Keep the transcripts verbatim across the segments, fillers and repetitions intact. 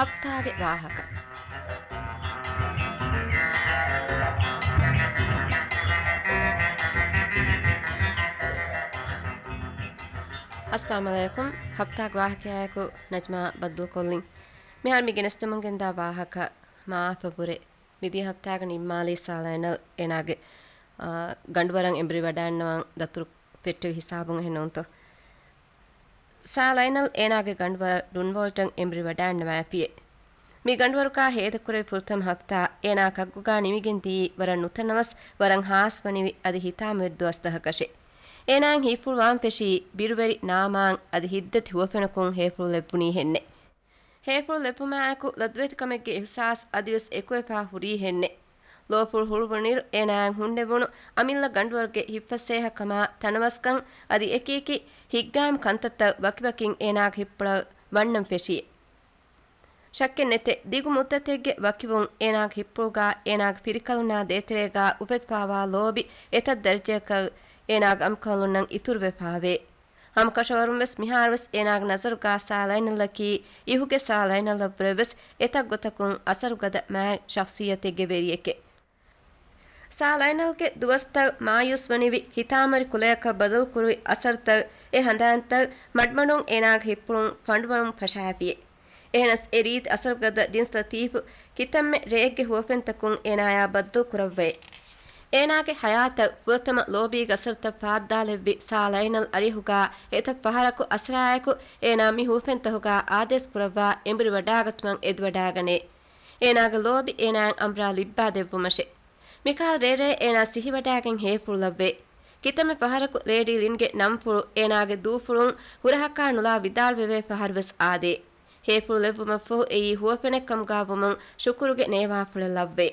ހަފްތާގެ ވާހަކަ. އައްސަލާމު ޢަލައިކުމް. ހަފްތާގެ ވާހަކަޔާއެކު ނަޖްމާ ބައްދަލުކޮށްލިން. މިހާރު މި ގެނެސްދެމުން ގެންދާ ވާހަކަ މާފަށްވުރެ. މިދިޔަ ހަފްތާގަ ނިންމާލީ ސާ ލައިނަލް އޭނާގެ، އާ، ގަނޑުވަރަށް އެނބުރި ވަޑައިންނަވަން ދަތުރު ފެއްޓެވި ހިސާބުން އެހެންނޫންތޯ؟ ސާ ލައިނަލް އޭނާގެ ގަނޑުވަރަށް ޑުންވޯލްޓަށް އެނބުރި ވަޑައިންނަވައިފިއޭ. މި ގަނޑުވަރުގާ ހޭދަކުރެވި ފުރަތަމަ ހަފްތާ އޭނާ ކައްގުގާ ނިމިގެން ދިޔީ ވަރަށް ނުތަނަވަސް، ވަރަށް ހާސްވަނިވި އަދި ހިތާމަވެރި ދުވަސްތަކަކަށޭ. އޭނާއަށް ހީފުޅުވާން ފެށީ ބިރުވެރި ނާމާން އަދި ހިތްދަތި ހުވަފެނަކުން ހޭފުޅު ލެއްވުނީހެންނެ. ހޭފުޅު ލެއްވުމާއެކު ލަދުވެތިކަމެއްގެ އިޙްސާސް އަދިވެސް އެކުވެފާ ހުރީހެންނެ. ލޯފުޅު ހުޅުވުނުއިރު އޭނާއަށް ހުންނެވުނު އަމިއްލަ ގަނޑުވަރުގެ ހިތްފަސޭހަކަމާ ތަނަވަސްކަން އަދި އެކިއެކި ހިތްގައިމު ކަންތައްތައް ވަކިވަކިން އޭނާގެ ހިތްޕުޅަށް ވަންނަން ފެށިއެ. ޝައްކެއް ނެތެ، ދިގު މުއްދަތެއްގެ ވަކިވުން އޭނާގެ ހިތްޕުޅުގާ އޭނާގެ ފިރިކަލުންނާ ދޭތެރޭގާ އުފެދިފާވާ ލޯބި އެތައް ދަރަޖަޔަކަށް އޭނާގެ އަނބިކަނބަލުންނަށް އިތުރުވެފާވޭ. ހަމަކަށަވަރުން ވެސް މިހާރު ވެސް އޭނާގެ ނަޒަރުގާ ސާ ލައިނަލްއަކީ އިހުގެ ސާ ލައިނަލްއަށްވުރެ ވެސް އެތައް ގޮތަކުން އަސަރުގަދަ މާތް ޝަޚްޞިއްޔަތެއްގެ ވެރިއެކެ. ސާ ލައިނަލްގެ ދުވަސްތައް މާޔޫސްވަނިވި ހިތާމަވެރި ކުލަޔަކަށް ބަދަލުކުރުވި އަސަރުތައް އެ ހަނދާންތައް މަޑުމަޑުން އޭނާގެ ހިތްޕުޅުން ފަނޑުވަމުން ފަށާފިއެ. އެހެނަސް އެ ރީތި އަސަރުގަދަ ޖިންސް ލަތީފު ކިތަންމެ ރެއެއްގެ ހުވަފެންތަކުން އޭނާޔާ ބައްދަލު ކުރައްވައޭ. އޭނާގެ ހަޔާތަށް ފުރަތަމަ ލޯބީގެ އަސަރުތައް ފާއްދާލެއްވި ސާ ލައިނަލް އަރިހުގާ އެތައް ފަހަރަކު އަސަރާއެކު އޭނާ މި ހުވަފެންތަކުގާ އާދޭސް ކުރައްވާ އެނބުރި ވަޑާގަތުމަށް އެދިވަޑާގަނޭ. އޭނާގެ ލޯބި އޭނާއަށް އަނބުރާ ލިއްބާ ދެއްވުމަށެ. މިކަހަލަ ރޭރޭ އޭނާ ސިހިވަޑާގެން ހޭފުޅު ލައްވޭ. ކިތަންމެ ފަހަރަކު ލޭޑީ ލިންގެ ނަންފުޅު އޭނާގެ ދޫފުޅުން ހުރަހަކާ ނުލާ ވިދާޅުވެވޭ ފަހަރު ވެސް އާދޭ. ހޭފުޅު ލެއްވުމަށްފަހު އެއީ ހުވަފެނެއްކަމުގާ ވުމުން ޝުކުރުގެ ނޭވާފުޅެއް ލައްވޭ.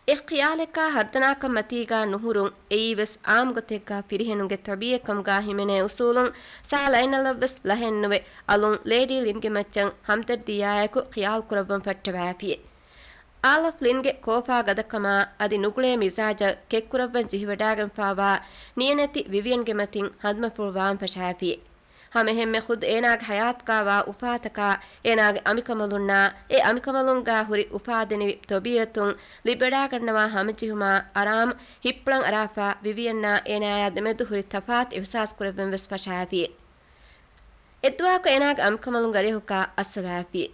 އެ ޚިޔާލެއްގާ ހަރުދަނާކަން މަތީގާ ނުހުރުން އެއީ ވެސް އާއްމުގޮތެއްގާ ފިރިހެނުންގެ ޠަބީޢަތްކަމުގާ ހިމެނޭ އުސޫލުން ސާ ލައިނަލަށް ވެސް ލަހެއްނުވެ އަލުން ލޭޑީ ލިންގެ މައްޗަށް ހަމްދަރްދީއާއެކު ޚިޔާލު ކުރައްވަން ފައްޓަވާފިއެ. އާލަފް ލިންގެ ކޯފާ ގަދަކަމާ އަދި ނުގުޅޭ މިޒާޖަށް ކެތްކުރައްވަން ޖެހިވަޑާގެންފާވާ ނިޔަނެތި ވިވިއަންގެ މަތިން ހަނދުމަފުޅު ވާން ފަށާފިއެ. ހަމައެހެންމެ ޚުދު އޭނާގެ ހަޔާތުގާވާ އުފާތަކާ އޭނާގެ އަނބިކަނބަލުންނާ އެ އަނބިކަނބަލުންގާ ހުރި އުފާދެނިވި ޠަބީޢަތުން ލިބިވަޑާގަންނަވާ ހަމަޖެހުމާ އަރާމު ހިތްޕުޅަށް އަރާފާ ވިވިއަންނާ އޭނާޔާ ދެމެދު ހުރި ތަފާތު އިޙްސާސް ކުރެއްވެން ވެސް ފަށާފިއެ. އެއްދުވަހަކު އޭނާގެ އަނބިކަނބަލުން އަރިހުގާ އައްސަވާފިއެ.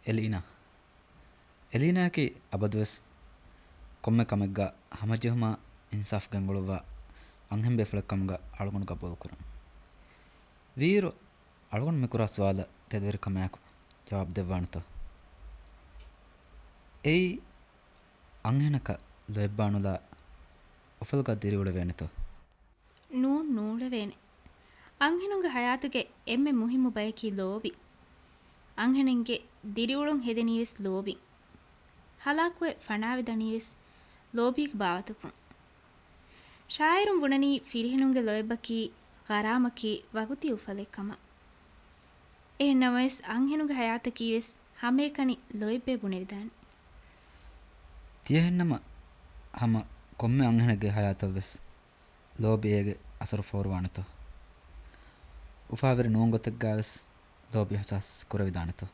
އެލީނާ. އެލީނާއަކީ އަބަދުވެސް ކޮންމެ ކަމެއްގަ ހަމަޖެހުމާ އިންސާފް ގެންގުޅުއްވާ އަންހެން ބޭފުޅެއްކަމުގަ އަޅުގަނޑު ގަބޫލުކުރަން. ވީއިރު އަޅުގަނޑު މިކުރާ ސުވާލަށް ތެދުވެރިކަމާއެކު ޖަވާބު ދެއްވާނެތޯ؟ އެއީ އަންހެނަކަށް ލޯތްބާނުލާ އުފަލުގަ ދިރިއުޅެވޭނެތޯ؟ ނޫން، ނޫޅެވޭނެ. އަންހެނުންގެ ހަޔާތުގެ އެންމެ މުހިއްމު ބަޔަކީ ލޯބި. އަންހެނެއްގެ ދިރިއުޅުން ހެދެނީވެސް ލޯބިން. ހަލާކުވެ ފަނާވެދަނީވެސް ލޯބީގެ ބާވަތަކުން. ޝާއިރުން ބުނަނީ ފިރިހެނުންގެ ލޯތްބަކީ، ޣަރާމަކީ، ވަގުތީ އުފަލެއް ކަމަށް. އެހެންނަމަވެސް، އަންހެނުންގެ ހަޔާތަކީވެސް ހަމައެކަނި ލޯތްބޭ ބުނެވިދާނެ. ތިޔަހެންނަމަ، ހަމަ ކޮންމެ އަންހެނެއްގެ ހަޔާތަށްވެސް ލޯބި އޭގެ އަސަރު ފޯރުވާނެތޯ؟ އުފާވެރި ނޫން ގޮތެއްގާވެސް ލޯބި އިޙްސާސް ކުރެވިދާނެތޯ؟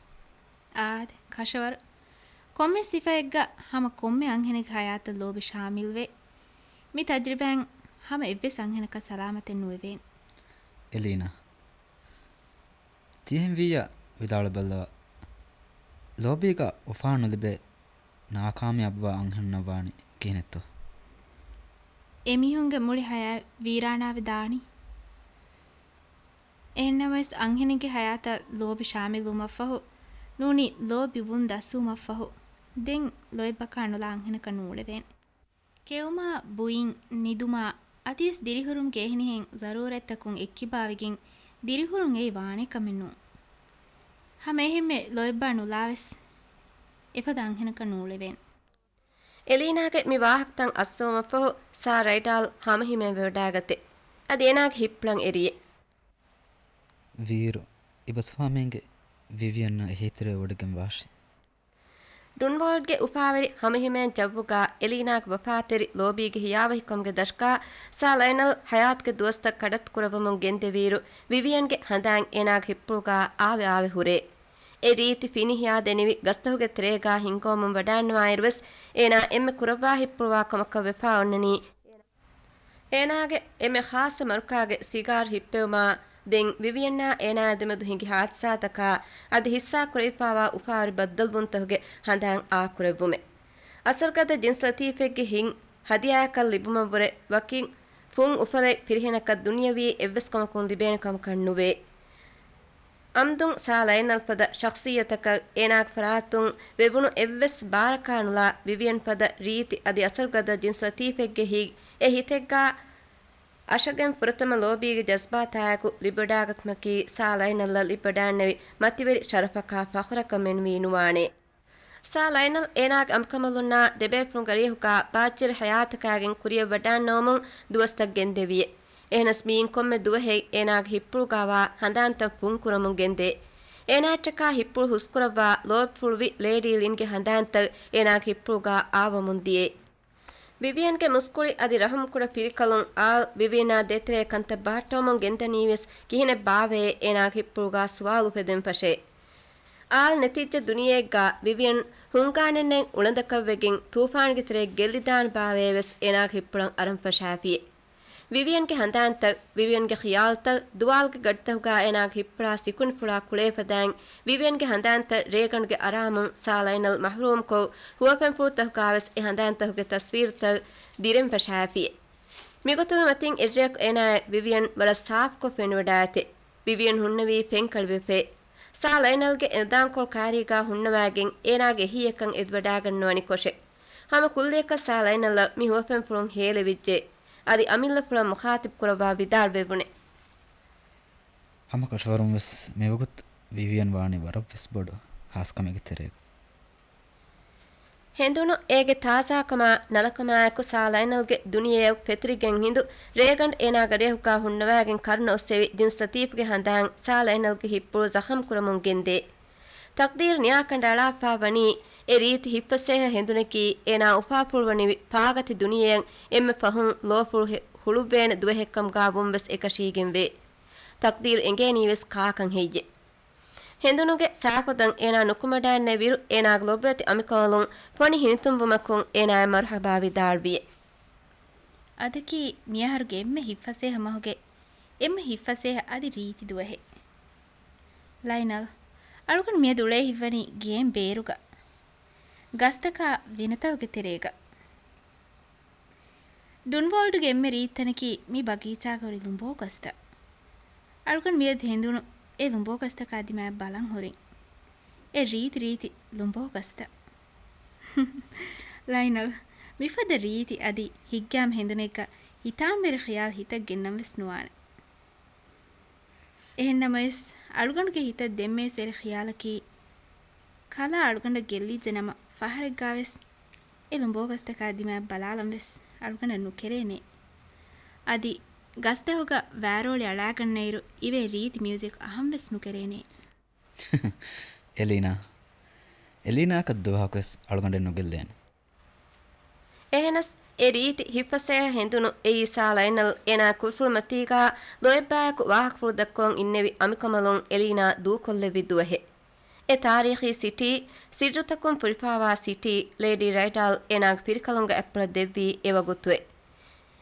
އާދެ، ކަށަވަރު. ކޮންމެ ސިފައެއްގަ ހަމަ ކޮންމެ އަންހެނެއްގެ ހަޔާތަށް ލޯބި ޝާމިލްވޭ. މި ތަޖްރިބާއިން ހަމަ އެއްވެސް އަންހެނަކަށް ސަލާމަތެއް ނުވެވޭނެ. އެލީނާ، ތިހެންވިއްޔާ ވިދާޅުބައްލަވާ، ލޯބީގަ އުފާ ނުލިބޭ ނާކާމިޔާބުވާ އަންހެނުންނަށްވާނީ ކިހިނެއްތޯ؟ އެމީހުންގެ މުޅި ހަޔާތް ވީރާނާވެ ދާނީ. އެހެންނަމަވެސް، އަންހެނެއްގެ ހަޔާތަށް ލޯބި ޝާމިލްވުމަށްފަހު، ނޫނީ ލޯބިވުން ދަސްވުމަށްފަހު، ދެން ލޯތްބަކާ ނުލާ އަންހެނަކަށް ނޫޅެވޭނެ. ކެއުމާ، ބުއިން، ނިދުމާ، އަދިވެސް ދިރިހުރުމުގެ އެހެނިހެން ޒަރޫރަތްތަކުން އެއްކިބާވެގެން ދިރިހުރުން އެއީ ވާނެ ކަމެއް ނޫން. ހަމައެހެންމެ ލޯތްބާ ނުލާވެސް އެފަދަ އަންހެނަކަށް ނޫޅެވޭނެ. އެލީނާގެ މި ވާހަކަތައް އައްސަވުމަށްފަހު ސާ ރައިޑާލް ހަމަހިމޭން ވެވަޑާގަތެ. އަދި އޭނާގެ ހިތްޕުޅަށް އެރިއެ. ވީއިރު އިބަ ސުވާމީންގެ ވިވިއަންނަށް އެހީތެރިވެވޮޑިގެން ވާށޭ. ޑުންވޯލްޑްގެ އުފާވެރި ހަމަހިމޭން ޖައްވުގާ އެލީނާގެ ވަފާތެރި ލޯބީގެ ހިޔާވަހިކަމުގެ ދަށުގާ ސާ ލައިނަލް ހަޔާތުގެ ދުވަސްތައް ކަޑައްތު ކުރައްވަމުން ގެންދެވިއިރު، ވިވިއަންގެ ހަނދާން އޭނާގެ ހިތްޕުޅުގާ އާވެ އާވެ ހުރޭ. އެ ރީތި ފިނިހިޔާ ދެނިވި ގަސްތަކުގެ ތެރޭގާ ހިންގައުމުން ވަޑާންނަވާއިރުވެސް، އޭނާ އެންމެ ކުރައްވާ ހިއްޕުޅުވާ ކަމަކަށް ވެފާ އޮންނަނީ، އޭނާގެ އެންމެ ޚާއްޞަ މަރުކާގެ ސިގާރު ހިއްޕެވުމާ ދެން ވިވިއަންނާ އޭނާ ދެމެދު ހިނގި ހާދިސާތަކާ އަދި ހިއްސާ ކުރެވިފާވާ އުފާވެރި ބައްދަލުވުންތަކުގެ ހަނދާން އާކުރެއްވުމެއް. އަސަރުގަދަ ޖިންސް ލަތީފެއްގެ ހިތް ހަދިޔާއަކަށް ލިބުމަށްވުރެ ވަކިން ފުން އުފަލެއް ފިރިހެނަކަށް ދުނިޔަވީ އެއްވެސް ކަމަކުން ލިބޭނެ ކަމަކަށް ނުވޭ. އަމްދުން ސާ ލައިނަލް ފަދަ ޝަޚްޞިއްޔަތަކަށް އޭނާގެ ފަރާތުން ވެވުނު އެއްވެސް ބާރަކާ ނުލާ ވިވިއަން ފަދަ ރީތި އަދި އަސަރުގަދަ ޖިންސް ލަތީފެއްގެ ހިތް އެ ހިތެއްގާ އަށަގެން ފުރަތަމަ ލޯބީގެ ޖަޒްބާތާއެކު ލިބިވަޑާގަތުމަކީ ސާ ލައިނަލްއަށް ލިބިވަޑާންނެވި މަތިވެރި ޝަރަފަކާ ފަޚުރަކަށް މެނުވީ ނުވާނެ. ސާ ލައިނަލް އޭނާގެ އަނބިކަނބަލުންނާ ދެބޭފުޅުންގެ އަރިހުގާ ބާއްޖަވެރި ހަޔާތަކާގެން ކުރިޔަށް ވަޑާންނަވަމުން ދުވަސްތައް ގެންދެވިއެ. އެހެނަސް މިއިން ކޮންމެ ދުވަހެއް އޭނާގެ ހިއްޕުޅުގާވާ ހަނދާންތައް ފުންކުރަމުން ގެންދޭ. އޭނާއަށްޓަކާ ހިއްޕުޅު ހުސްކުރައްވާ ލޯބިފުޅުވި ލޭޑީ ލިންގެ ހަނދާންތައް އޭނާގެ ހިއްޕުޅުގާ އާވަމުން ދިޔޭ. ވިވިއަންގެ މުސްކުޅި އަދި ރަހުމްކުޑަ ފިރިކަލުން އާލް ވިވިއަނާ ދޭތެރޭ ކަންތައް ބަހައްޓަވަމުން ގެންދަނީވެސް ކިހިނެއް ބާވައޭ އޭނާގެ ހިއްޕުޅުގާ ސުވާލު އުފެދެން ފަށޭ. އާލް ނެތިއްޖެ ދުނިޔެއެއްގާ ވިވިއަން ހުންގާނެންނެން އުޅަނދަކަށްވެގެން ތޫފާނުގެ ތެރެއަށް ގެއްލިދާނެ ބާވައޭވެސް އޭނާގެ ހިއްޕުޅަށް އަރަން ފަށާފިއެ. ވިވިއަންގެ ހަނދާންތައް، ވިވިއަންގެ ޚިޔާލުތައް، ދުވާލުގެ ގަޑިތަކުގާ އޭނާގެ ހިއްޕުޅާ ސިކުނޑިފުޅާ ކުޅޭ ފަދައިން، ވިވިއަންގެ ހަނދާންތައް ރޭގަނޑުގެ އަރާމުން ސާ ލައިނަލް މަޙްރޫމްކޮށް، ހުވަފެންފުޅުތަކުގާވެސް އެ ހަނދާންތަކުގެ ތަސްވީރުތައް ދިރެން ފަށާފިއެ. މިގޮތުގެ މަތިން އެއްރެއަކު އޭނާއަށް ވިވިއަން ވަރަށް ސާފުކޮށް ފެނިވަޑައިތި. ވިވިއަން ހުންނެވީ ފެންކަޅިވެފައި. ސާ ލައިނަލްގެ އެނދާންކޮޅު ކާރީގާ ހުންނަވައިގެން އޭނާގެ އެހީއަކަށް އެދިވަޑާގަންނަވަނިކޮށެ. ހަމަ ކުއްލިއަކަށް ސާ ލައިނަލްއަށް މި ހުވަފެންފުޅުން ހޭލެވިއްޖެ. އަދި އަމިއްލަފުޅަށް މުޚާތިބް ކުރައްވާ ވިދާޅުވެވުނެ. ހަމަ ކަށަވަރުން ވެސް މިވަގުތު ވިވިއަން ވާނީ ވަރަށް ވެސް ބޮޑު ހާސްކަމެއްގެ ތެރޭގަ. ހެނދުނު އޭގެ ތާޒާކަމާ ނަލަކަމާއެކު ސާ ލައިނަލްގެ ދުނިޔެއަށް ފެތުރިގެން ހިނދު ރޭގަނޑު އޭނާގެ އަރިހުގާ ހުންނަވައިގެން ކަރުނަ އޮއްސެވި ޖިންސް ލަތީފްގެ ހަނދާން ސާ ލައިނަލްގެ ހިއްޕުޅު ޒަޚަމް ކުރަމުން ގެންދޭ. ތަޤްދީރު ނިޔާކަނޑައަޅާފާ ވަނީ އެ ރީތި ހިތްފަސޭހަ ހެނދުނަކީ އޭނާ އުފާފުޅުވަނިވި ފާގަތި ދުނިޔެއަށް އެންމެ ފަހުން ލޯފުޅު ހެ-، ހުޅުއްވޭނެ ދުވަހެއްކަމުގާ ވުން ވެސް އެކަށީގެންވޭ. ތަޤްދީރު އެނގޭނީވެސް ކާކަން ހެއްޔެ؟ ހެނދުނުގެ ސާފުދަން އޭނާ ނުކުމަޑާންނެވިއިރު، އޭނާގެ ލޮބުވެތި އަނބިކަނބަލުން ފޮނި ހިނިތުންވުމަކުން އޭނާއަށް މަރުޙަބާ ވިދާޅުވިއެ. އަދަކީ މިއަހަރުގެ އެންމެ ހިތްފަސޭހަ މަހުގެ އެންމެ ހިތްފަސޭހަ އަދި ރީތި ދުވަހެއް. ލައިނަލް، އަޅުގަނޑު މިއަދު އުޅޭ ހިތްވަނީ ގޭން ބޭރުގަ. ގަސްތަކާ ވިނަތަކުގެ ތެރޭގަ. ޑުންވޯލްޑްގެ އެންމެ ރީތި ތަނަކީ މި ބަގީޗާގަ ހުރި ލުނބޯ ގަސްތައް. އަޅުގަނޑު މިއަދު ހެނދުނު އެ ލުނބޯ ގަސްތަކާ ދިމާއަށް ބަލަން ހުރިން. އެ ރީތި ރީތި ލުނބޯ ގަސްތައް. ލައިނަލް، މިފަދަ ރީތި އަދި ހިތްގައިމު ހެނދުނެއްގަ ހިތާމަވެރި ޚިޔާލު ހިތަށް ގެންނަން ވެސް ނުވާނެ. އެހެންނަމަވެސް، އަޅުގަނޑުގެ ހިތަށް ދެންމެވެސް އެރި ޚިޔާލަކީ، ކަލާ އަޅުގަނޑަށް ގެއްލިއްޖެ ނަމަ ފަހަރެއްގާވެސް އެ ލުނބޯ ގަސްތަކާ ދިމާއަށް ބަލާލަން ވެސް އަޅުގަނޑަށް ނުކެރޭނެ. އަދި ގަސްތަކުގަ ވާރޯޅި އަޅާގަންނައިރު އިވޭ ރީތި މިއުޒިކް އަހަން ވެސް ނުކެރޭނެ. އެލީނާ. އެލީނާއަކަށް ދުވަހަކުވެސް އަޅުގަނޑެއް ނުގެއްލޭނެ. އެހެނަސް، އެ ރީތި ހިތްފަސޭހަ ހެނދުނު އެއީ ސާ ލައިނަލް އޭނާ ކުރިފުޅުމަތީގާ ލޯތްބާއެކު ވާހަކަފުޅު ދައްކަވަން އިންނެވި އަނބިކަނބަލުން އެލީނާ ދޫކޮށްލެއްވި ދުވަހެއް. އެ ތާރީޚީ ސިޓީ، ސިއްރުތަކުން ފުރިފާވާ ސިޓީ، ލޭޑީ ރައިޑާލް އޭނާގެ ފިރިކަލުންގެ އަތްޕުޅަށް ދެއްވީ އެވަގުތުއެ.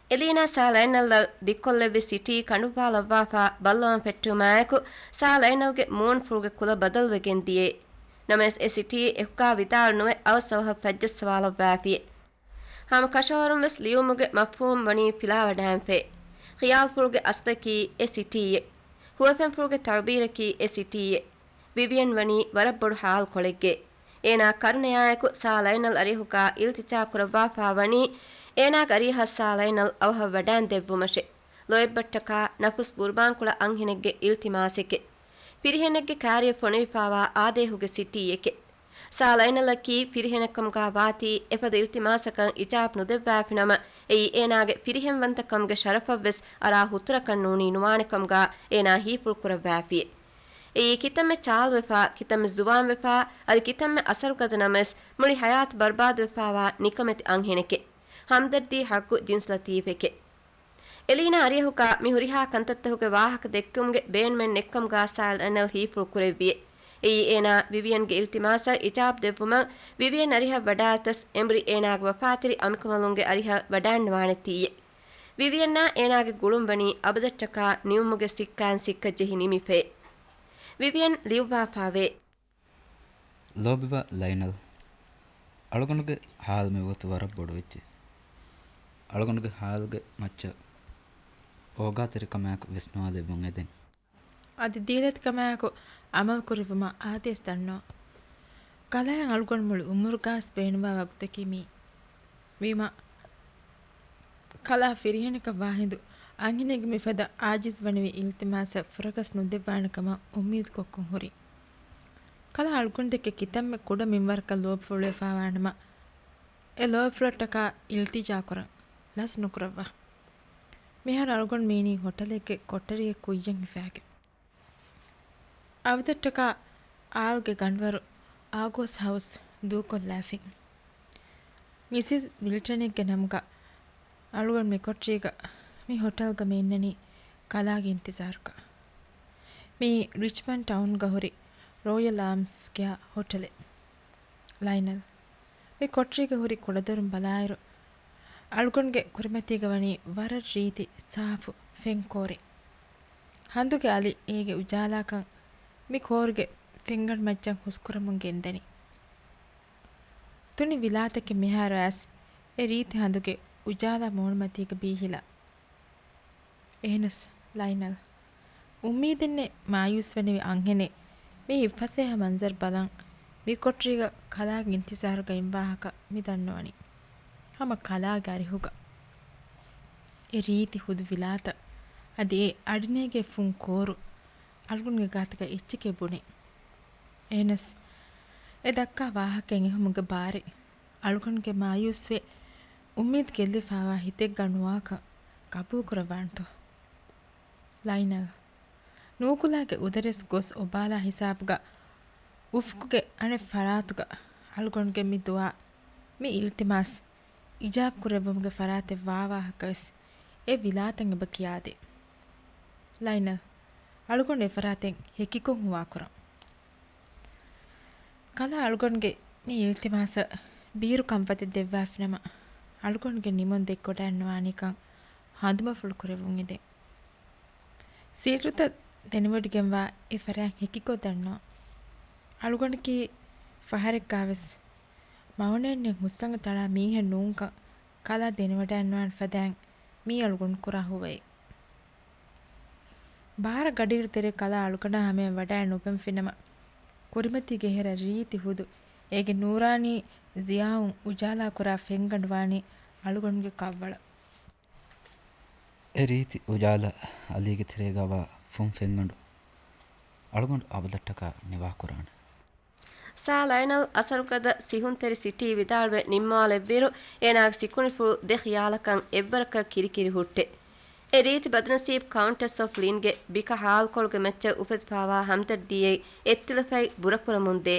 އެލީނާ ސާ ލައިނަލްއަށް ދިއްކޮށްލެއްވި ސިޓީ ކަނޑުއްވާލައްވާފާ ބައްލަވަން ފެއްޓުވުމާއެކު، ސާ ލައިނަލްގެ މޫނުފުޅުގެ ކުލަ ބަދަލުވެގެން ދިޔައެ. ނަމަވެސް އެ ސިޓީ އެކުގާ ވިދާޅު ނުވެ އަވަސް އަވަހަށް ފައްޖައްސަވާލައްވާފިއެ. ހަމަ ކަށަވަރުން ވެސް ލިޔުމުގެ މަފްހޫމް ވަނީ ފިލާވަޑާންފައި. ޚިޔާލުފުޅުގެ އަސްލަކީ އެ ސިޓީއެއް. ހުވަފެންފުޅުގެ ތަޢުބީރަކީ އެ ސިޓީއެއް. ވިވިއަން ވަނީ ވަރަށް ބޮޑު ހާލުކޮޅެއްގެ. އޭނާ ކަރުނަޔާއެކު ސާ ލައިނަލް އަރިހުގާ އިލްތިޖާ ކުރައްވާފާ ވަނީ، އޭނާގެ އަރިހަށް ސާ ލައިނަލް އަވަހަށް ވަޑާން ދެއްވުމަށެ. ލޯތްބަށްޓަކާ ނަފުސް ގުރުބާންކުޅަ އަންހެނެއްގެ އިލްތިމާސެކެ. ފިރިހެނެއްގެ ކާރިއަށް ފޮނުވިފާވާ އާދޭހުގެ ސިޓީއެކެ. ސާ ލައިނަލަކީ ފިރިހެނެއްކަމުގާ ވާތީ އެފަދަ އިލްތިމާސަކަށް އިޖާބަ ނުދެއްވާފިނަމަ، އެއީ އޭނާގެ ފިރިހެންވަންތަކަމުގެ ޝަރަފަށްވެސް އަރާ ހުތުރަކަށް ނޫނީ ނުވާނެކަމުގާ އޭނާ ހީފުޅު ކުރައްވާފިއެ. އެއީ ކިތަންމެ ޗާލުވެފާ، ކިތަންމެ ޒުވާންވެފާ، އަދި ކިތަންމެ އަސަރުގަދަ ނަމަވެސް، މުޅި ހަޔާތު ބަރުބާދުވެފާވާ ނިކަމެތި އަންހެނެކެ. ހަމްދަރްދީ ހައްގު ޖިންސް ލަތީފެކެ. އެލީނާ އަރިއަހުގާ މި ހުރިހާ ކަންތައްތަކުގެ ވާހަކަ ދެއްކުމުގެ ބޭނުމެއް ނެއްކަމުގާ ސާ ލައިނަލް ހީފުޅު ކުރެއްވިއެ. އެއީ އޭނާ ވިވިއަންގެ އިލްތިމާސަށް އިޖާބަ ދެއްވުމަށް ވިވިއަން އަރިހަށް ވަޑާއަތަސް އެމްރި އޭނާގެ ވަފާތެރި އަނބިކަނބަލުންގެ އަރިހަށް ވަޑާންނަވާނެތީއޭ. ވިވިއަންއާ އޭނާގެ ގުޅުން ވަނީ އަބަދަށްޓަކާ ނިމުމުގެ ސިއްކާއިން ސިއްކަށް ޖެހި ނިމިފައޭ. ވިވިއަން ލިޔުއްވާފާވޭ. ލޯބިވާ ލައިނަލް، އަޅުގަނޑުގެ ހާލު މިވަގުތު ވަރަށް ބޮޑުވެއްޖެ. އަޅުގަނޑުގެ ހާލުގެ މައްޗަށް އޯގާތެރިކަމާއެކު ވިސްނާލެއްވުން އެދެން. އަދި ދީލަތިކަމާއެކު އަމަލުކުރެއްވުމަށް އާދޭސް ދަންނަވަން. ކަލާއަށް އަޅުގަނޑު މުޅި އުމުރުގަވެސް ބޭނުންވާ ވަގުތަކީ މިއީ. ވީމާ، ކަލާ ފިރިހެނަކަށް ވާހިނދު އަންހެނެއްގެ މިފަދަ އާޖިޒްވަނިވި އިލްތިމާސަށް ފުރަގަސް ނުދެއްވާނެ ކަމަށް އުއްމީދުކޮށްކޮށް ހުރި. ކަލާ އަޅުގަނޑު ދެކެ ކިތަންމެ ކުޑަ މިންވަރަކަށް ލޯބިފުޅުވެފާވާނަމަ، އެ ލޯބިފުޅަށްޓަކާ އިލްތިޖާކުރަން ލަސް ނުކުރައްވާ. މިހާރު އަޅުގަނޑު މީނީ ހޮޓަލެއްގެ ކޮޓަރިއެއް ކުއްޔަށް ހިފާގެން. އަބަދަށްޓަކާ އާލްގެ ގަނޑުވަރު އާގޯސް ހައުސް ދޫކޮށްލާފިން. މިސިސް ވިލްޓަނެއްގެ ނަމުގަ އަޅުގަނޑު މިކޮޓަރީގަ މި ހޮޓަލްގަ މި އިންނަނީ ކަލާގެ އިންތިޒާރުގަ. މިއީ ރިޗްމަންޑް ޓައުންގަ ހުރި ރޯޔަލް އާމްސް ކެއާ ހޮޓަލެއް. ލައިނަލް، މި ކޮޓަރީގަ ހުރި ކުޑަދޮރުން ބަލާއިރު، އަޅުގަނޑުގެ ކުރިމަތީގަ ވަނީ ވަރަށް ރީތި ސާފު ފެން ކޯރެއް. ހަނދުގެ އަލި އޭގެ އުޖާލާކަން މި ކޯރުގެ ފެންގަނޑު މައްޗަށް ހުސްކުރަމުން ގެންދަނީ. ތުނި ވިލާތަކެއް މިހާރު އައިސް އެ ރީތި ހަނދުގެ އުޖާލާ މޫނުމަތީގަ ބީހިލާ. އެހެނަސް ލައިނަލް، އުއްމީދެއްނެތް މާޔޫސްވެނިވި އަންހެނެއް މި އިއްފަސޭހަ މަންޒަރު ބަލަން މި ކޮޓަރީގަ ކަލާގެ އިންތިޒާރުގަ އިން ވާހަކަ މި ދަންނަވަނީ. ހަމަ ކަލާގެ އަރިހުގަ އެ ރީތި ހުދު ވިލާތައް އަދި އެ އަޑިނޭގޭ ފުން ކޯރު އަޅުގަނޑުގެ ގާތުގަ އެއްޗެކޭ ބުނޭ. އެހެނަސް އެ ދައްކާ ވާހަކައިން އެހުމުގެ ބާރެއް އަޅުގަނޑުގެ މާޔޫސްވެ، އުއްމީދު ގެއްލިފާވާ ހިތެއްގަ ނުވާކަން ގަބޫލުކުރައްވާނެތޯ؟ ލައިނަލް، ނޫކުލާގެ އުދަރެސް ގޮސް އޮބާލާ ހިސާބުގަ އުފުގުގެ އަނެއް ފަރާތުގަ އަޅުގަނޑުގެ މި ދުޢާ، މި އިލްތިމާސް އިޖާބަ ކުރެއްވުމުގެ ފަރާތެއް ވާވާހަކަވެސް އެ ވިލާތަށް އެބަ ކިޔާދޭ. ލައިނަލް، އަޅުގަނޑު އެ ފަރާތެއް ހެކިކޮށް ހުވާކުރަން. ކަލާ އަޅުގަނޑުގެ މި އިލްތިމާސަށް ބީރު ކަންފަތެއް ދެއްވާފިނަމަ، އަޅުގަނޑުގެ ނިމުން ދެއްކިވަޑައިންނަވާނީކަން ހަނދުމަފުޅު ކުރެއްވުން އެދެން. ސީޓުތައް ދެނެވޮޑިގެންވާ އެ ފަރާތް ހެކިކޮށް ދަންނަވަން. އަޅުގަނޑަކީ ފަހަރެއްގާވެސް މައުނައެއްނެތް ހުސްއަނގަ ތަޅާ މީހެއް ނޫންކަން ކަލާ ދެނެވަޑައިންނަވާނެ ފަދައިން މީ އަޅުގަނޑު ކުރާ ހުވައެއް. ބާރަ ގަޑިއިރު ތެރޭ ކަލާ އަޅުގަނޑާ ހަމަޔަށް ވަޑައި ނުގެންފިނަމަ، ކުރިމަތީގެ ހެރަ ރީތި ހުދު އޭގެ ނޫރާނީ ޒިޔާއުން އުޖާލާކުރާ ފެންގަނޑު ވާނީ އަޅުގަނޑުގެ ކަށްވަޅަށް. އެ ރީތި އުޖާލާ އަލީގެ ތެރޭގަ ވާ ފުން ފެންގަނޑު އަޅުގަނޑު އަބަދަށްޓަކާ ނިވާކުރާނެ. ސާ ލައިނަލް އަސަރުގަދަ ސިހުންތެރި ސިޓީ ވިދާޅުވެ ނިންމާލެއްވިއިރު، އޭނާގެ ސިކުނޑިފުޅު ދެ ޚިޔާލަކަށް އެއްވަރަކަށް ކިރިކިރި ހުއްޓެ. އެ ރީތި ބަދުނަސީބު ކައުންޓެސް އޮފް ލިންގެ ބިކަ ހާލްކޮޅުގެ މައްޗަށް އުފެދިފާވާ ހަމްދަރްދީއެއް އެއްތިލަފަތް ބުރަކުރަމުންދޭ.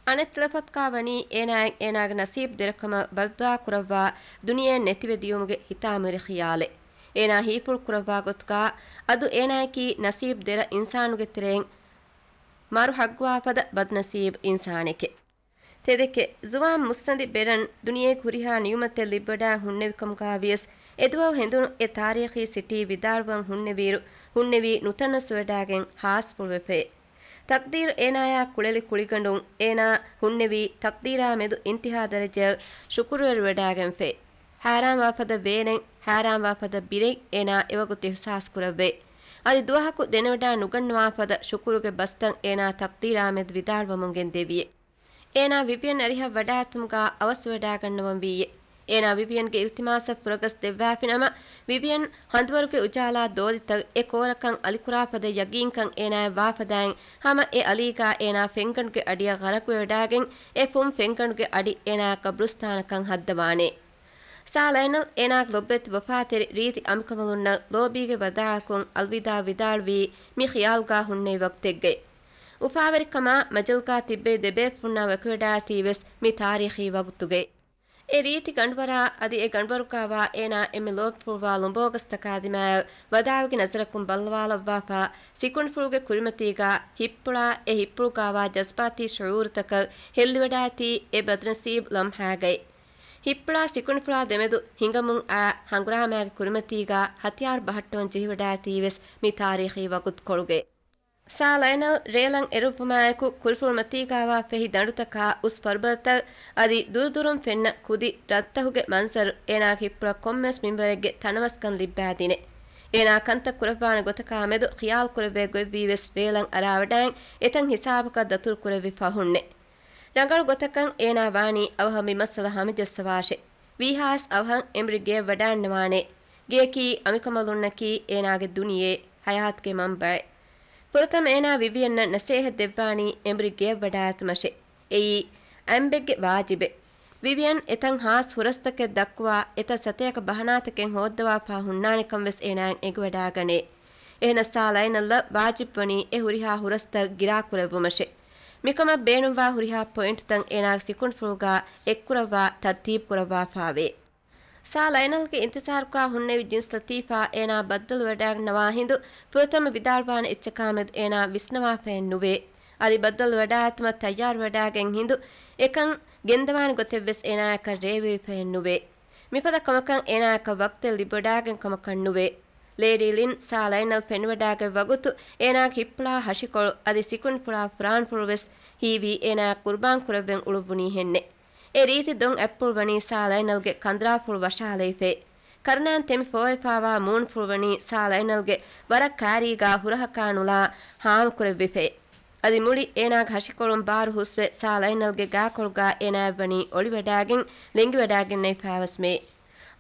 އަނެއްތިލަފަތަކާ ވަނީ އޭނާއަށް އޭނާގެ ނަސީބު ދެރަކަމަށް ބައްދުޢާ ކުރައްވާ ދުނިޔެއަށް ނެތިވެ ދިޔުމުގެ ހިތާމަވެރި ޚިޔާލެއް. އޭނާ ހީފުޅު ކުރައްވާ ގޮތުގާ އަދު އޭނާއަކީ ނަސީބު ދެރަ އިންސާނުގެ ތެރެއިން މަރު ހައްގުވާ ފަދަ ބަދުނަސީބު އިންސާނެކޭ. ތެދެކޭ، ޒުވާން މުއްސަނދި ބެރަން ދުނިޔޭގެ ހުރިހާ ނިޢުމަތެއް ލިބިވަޑައި ހުންނެވިކަމުގާ ވިޔަސް، އެދުވަހު ހެނދުނު އެ ތާރީޚީ ސިޓީ ވިދާޅުވަން ހުންނެވިއިރު، ހުންނެވީ ނުތަނައްސުވެވަޑައިގެން ހާސްފުޅުވެފައޭ. ތަޤްދީރު އޭނާޔާ ކުޅެލި ކުޅިގަނޑުން އޭނާ ހުންނެވީ ތަޤްދީރާ މެދު އިންތިހާ ދަރަޖައަށް ޝުކުރުވެރިވެވަޑައިގެންފައޭ. ހައިރާންވާ ފަދަ ވޭނެއް، ހައިރާންވާ ފަދަ ބިރެއް އޭނާ އެވަގުތު އިޙްސާސް ކުރައްވައޭ. އަދި ދުވަހަކު ދެނެވަޑައި ނުގަންނަވާ ފަދަ ޝުކުރުގެ ބަސްތައް އޭނާ ތަޤްދީރާ މެދު ވިދާޅުވަމުން ގެންދެވިއޭ. އޭނާ ވިވިއަން އަރިހަށް ވަޑާއެތުމުގާ އަވަސްވެވަޑައިގަންނަވަން ވީއޭ. އޭނާ ވިވިއަންގެ އިލްތިމާސަށް ފުރަގަސް ދެއްވާފިނަމަ، ވިވިއަން ހަނދުވަރުގެ އުޖާލާ ދޯލިތައް އެ ކޯރަކަށް އަލިކުރާ ފަދަ ޔަގީންކަން އޭނާއަށް ވާފަދައިން ހަމަ އެ އަލީގާ އޭނާ ފެންގަނޑުގެ އަޑިއަށް ޣަރަޤުވެވަޑައިގެން އެ ފުން ފެންގަނޑުގެ އަޑި އޭނާ ޤަބްރުސްތާނަކަށް ހައްދަވާނެ. ސާ ލައިނަލް އޭނާގެ ލޮބުވެތި ވަފާތެރި ރީތި އަނބިކަނބަލުންނަށް ލޯބީގެ ވަދާޢަކުން އަލްވިދާޢު ވިދާޅުވީ މި ޚިޔާލުގާ ހުންނެވި ވަގުތެއްގައި. އުފާވެރިކަމާ މަޖަލުގާ ތިއްބެވި ދެބޭފުޅުންނާ ވަކިވެޑާތީވެސް މި ތާރީޚީ ވަގުތުގައި. އެ ރީތި ގަނޑުވަރާ އަދި އެ ގަނޑުވަރުގާވާ އޭނާ އެންމެ ލޯބިފުޅުވާ ލުނބޯގަސްތަކާ ދިމާއަށް ވަދާވެގެން ނަޒަރަކުން ބައްލަވާލައްވާފާ، ސިކުނޑިފުޅުގެ ކުރިމަތީގާ ހިއްޕުޅާ، އެ ހިއްޕުޅުގާވާ ޖަޒްބާތީ ޝުޢޫރުތަކަށް ހެއްލިވަޑާތީ އެ ބަދުނަސީބު ލަމްހާގައި. ހިއްޕުޅާ ސިކުނޑިފުޅާ ދެމެދު ހިނގަމުން އާ ހަނގުރާމައިގެ ކުރިމަތީގާ ހަތިޔާރު ބަހައްޓަވަން ޖެހިވަޑާތީވެސް މި ތާރީޚީ ވަގުތުކޮޅުގައި. ސާ ލައިނަލް ރޭލަން އެރުއްވުމާއެކު، ކުރިފުޅުމަތީގާވާ ފެހި ދަނޑުތަކާ އުސް ފަރުބަދަތައް އަދި ދުރުދުރުން ފެންނަ ކުދި ރަށްތަކުގެ މަންޒަރު އޭނާގެ ހިއްޕުޅަށް ކޮންމެވެސް މިންވަރެއްގެ ތަނަވަސްކަން ލިއްބާދިނެ. އޭނާ ކަންތައް ކުރައްވާނެ ގޮތަކާ މެދު ޚިޔާލު ކުރެވޭ ގޮތްވީވެސް ރޭލަން އަރާވަޑައިން އެތަން ހިސާބަކަށް ދަތުރު ކުރެއްވި ފަހުންނެ. ރަނގަޅު ގޮތަކަށް އޭނާ ވާނީ އަވަހަށް މި މައްސަލަ ހަމަޖައްސަވާށޭ. ވީހާވެސް އަވަހަށް އެނބުރި ގެޔަށް ވަޑައިންނަވާނޭ. ގެޔަކީ އަނބިކަނބަލުންނަކީ އޭނާގެ ދުނިޔެ، ޙަޔާތުގެ މަންބަޢެއް. ފުރަތަމަ އޭނާ ވިވިޔަންނަށް ނަސޭހަތް ދެއްވާނީ އެނބުރި ގެޔަށް ވަޑައިގަތުމަށޭ. އެއީ އަނބެއްގެ ވާޖިބެއް. ވިވިޔަން އެތަން ހާސް ހުރަސްތަކެއް ދައްކުވާ، އެތައް ސަތޭކަ ބަހަނާތަކެއް ހޯއްދަވާފާ ހުންނާނެކަން ވެސް އޭނާއަށް އެނގިވަޑައިގަނޭ. އެހެނަސް ސާ ލައިނަލްއަށް ވާޖިބްވަނީ އެ ހުރިހާ ހުރަސްތައް ގިރާކުރެއްވުމަށޭ. މިކަމަށް ބޭނުންވާ ހުރިހާ ޕޮއިންޓްތައް އޭނާގެ ސިކުނޑިފުޅުގާ އެއްކުރައްވާ ތަރުތީބު ކުރައްވާފާވޭ. ސާ ލައިނަލްގެ އިންތިޒާރުގާ ހުންނެވި ޖިންސް ލަތީފާ އޭނާ ބައްދަލުވެވަޑައިގަންނަވާ ހިނދު، ފުރަތަމަ ވިދާޅުވާނެ އެއްޗަކާމެދު އޭނާ ވިސްނަވާފައެއް ނުވޭ. އަދި ބައްދަލުވެވަޑައިގަތުމަށް ތައްޔާރުވެވަޑައިގެން ހިނދު، އެކަން ގެންދަވާނެ ގޮތެއްވެސް އޭނާޔަކަށް ރޭވެވިފައެއް ނުވޭ. މިފަދަ ކަމަކަށް އޭނާޔަކަށް ވަގުތެއް ލިބިވަޑައިގެން ކަމަކަށް ނުވޭ. ލޭޑީ ލިން ސާ ލައިނަލް ފެނިވަޑައިގަތް ވަގުތު އޭނާގެ ހިއްޕުޅާ ހަށިކޮޅު އަދި ސިކުނޑިފުޅާ ފުރާންފުޅުވެސް ހީވީ އޭނާ ޤުރުބާން ކުރެވެން އުޅުއްވުނީހެންނެ. އެ ރީތި ދޮން އަތްޕުޅު ވަނީ ސާ ލައިނަލްގެ ކަނދުރާފުޅު ވަށާލައިފައި. ކަރުނާން ތެމި ފޯވެފާވާ މޫނުފުޅު ވަނީ ސާ ލައިނަލްގެ ވަރަށް ކާރީގާ ހުރަހަކާ ނުލާ ހާމަކުރެއްވިފައި. އަދި މުޅި އޭނާގެ ހަށިކޮޅުން ބާރު ހުސްވެ، ސާ ލައިނަލްގެ ގާކޮޅުގާ އޭނާއަށްވަނީ އޮޅިވަޑައިގެން ލެނގިވަޑައިގެންނެވިފާވެސް މެ.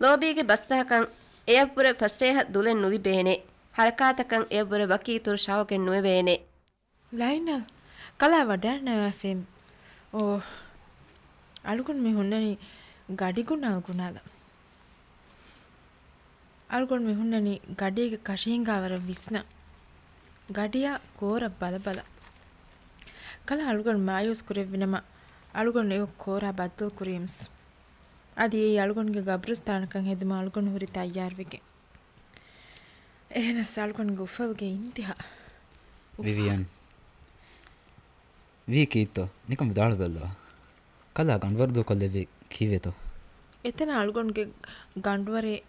ލޯބީގެ ބަސްތަކަކަށް އެޔަށްވުރެ ފަސޭހަ ދުލެއް ނުލިބޭނެ. ހަރަކާތަކަށް އެޔަށްވުރެ ވަކި އިތުރު ޝައުގެއް ނުވެވޭނެ. ލައިނަލް، ކަލާ ވަޑައިންނަވާފައި. އޯ، އަޅުގަނޑު މި ހުންނަނީ ގަޑިގުނަ އަޅުގަނޑާލަ. އަޅުގަނޑު މި ހުންނަނީ ގަޑީގެ ކަށީގާ ވަރަށް ވިސްނަ. ގަޑިއާ ކޯރަށް ބަލަބަލަ. ކަލާ އަޅުގަނޑު މާޔޫސް ކުރެއްވިނަމަ، އަޅުގަނޑު އެ ކޯރާ ބައްދަލު ކުރީމްސް. އަދި އެއީ އަޅުގަނޑުގެ ގަބްރުސްތާނަކަށް ހެދުމަށް އަޅުގަނޑު ހުރި ތައްޔާރުވެގެން. އެހެނަސް އަޅުގަނޑުގެ އުފަލުގެ އިންތިހާ. އުފާ. ވިވިޔަން. ވީ ކީއްތޯ؟ ނިކަން ވިދާޅުވެލަ. ކަލާ ގަނޑުވަރު ދޫކޮށްލެއްވީ ކީއްވެތޯ؟ އެތަނަށް އަޅުގަނޑުގެ ގަނޑުވަރެއް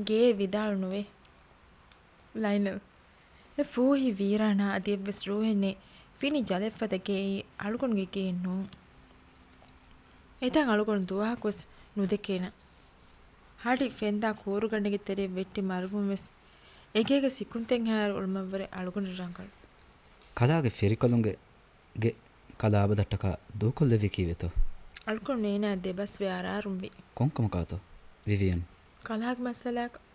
ގެއެއް ވިދާޅު ނުވޭ. ލައިނަލް. އެ ފޫހި ވީރާނާ އަދި އެއްވެސް ރޫހެއް ނެތް ފިނި ޖަލެއްފަދަ ގެއީ އަޅުގަނޑުގެ ގެއެއް ނޫން. އެތަން އަޅުގަނޑު ދުވަހަކުވެސް ނުދެކޭނަ. ހަޑި ފެންދާ ކޫރުގަނޑެއްގެ ތެރެއަށް ވެއްޓި މަރުވުން ވެސް އެގޭގެ ސިކުންތެއްހާއިރު އުޅުމަށްވުރެ އަޅުގަނޑަށް ރަނގަޅު. ކަލާގެ ފިރިކަލުންގެ ގެ ކަލާ އަބަދަށްޓަކާ ދޫކޮށްލެއްވީ ކީއްވެތޯ؟ އަޅުގަނޑު އޭނާ ދެބަސްވެ އަރާރުންވީ. ކޮންކަމަކާތޯ؟ ވިވިޔަން. ކަލާގެ މައްސަލައަކަށް.